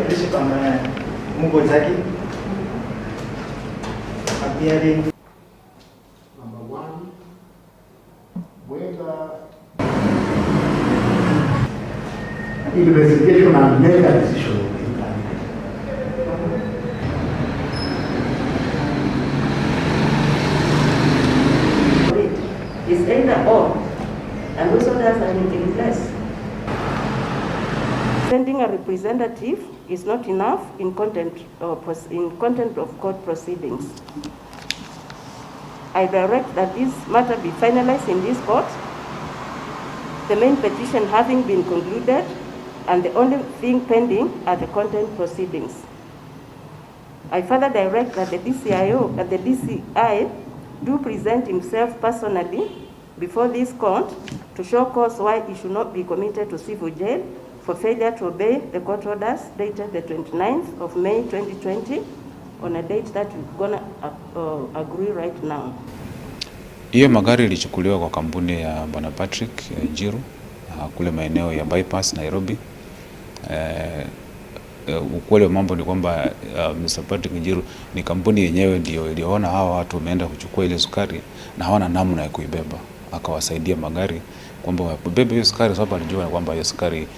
12시 반에 Mungu zaki appearing. Number one, whether investigation and make a decision will be done. It's either or, and those orders are in place. Sending a representative is not enough in contempt of court proceedings. I direct that this matter be finalized in this court, the main petition having been concluded and the only thing pending are the contempt proceedings. I further direct that the DCIO, that the DCI do present himself personally before this court to show cause why he should not be committed to civil jail for failure to obey the court orders dated the 29th of May 2020 on a date that we're going to agree right now. Hiyo magari ilichukuliwa kwa kampuni ya Bwana Patrick Njiru kule maeneo ya Bypass Nairobi. Ukweli wa mambo ni kwamba Mr. Patrick Njiru ni kampuni yenyewe ndio iliona hawa watu wameenda kuchukua ile sukari na hawana namna ya kuibeba, akawasaidia magari kwamba wabebe hiyo sukari, sababu alijua kwamba hiyo sukari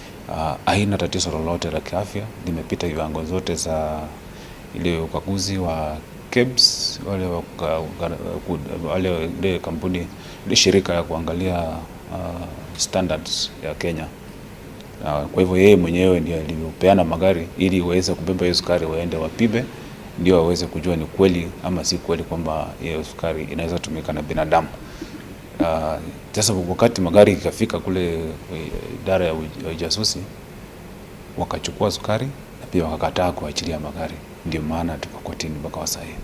haina tatizo lolote la kiafya, limepita viwango zote za ile ukaguzi wa KEBS, wale ile kampuni, ile shirika ya kuangalia standards ya Kenya. Kwa hivyo yeye mwenyewe ndiye alipeana magari ili waweze kubeba hiyo sukari waende wapime, ndio waweze kujua ni kweli ama si kweli kwamba hiyo sukari inaweza tumika na binadamu. Sasa wakati magari ikafika kule idara ya ujasusi, wakachukua sukari na pia wakakataa kuachilia magari, ndio maana tuko kotini mpaka sasa hivi.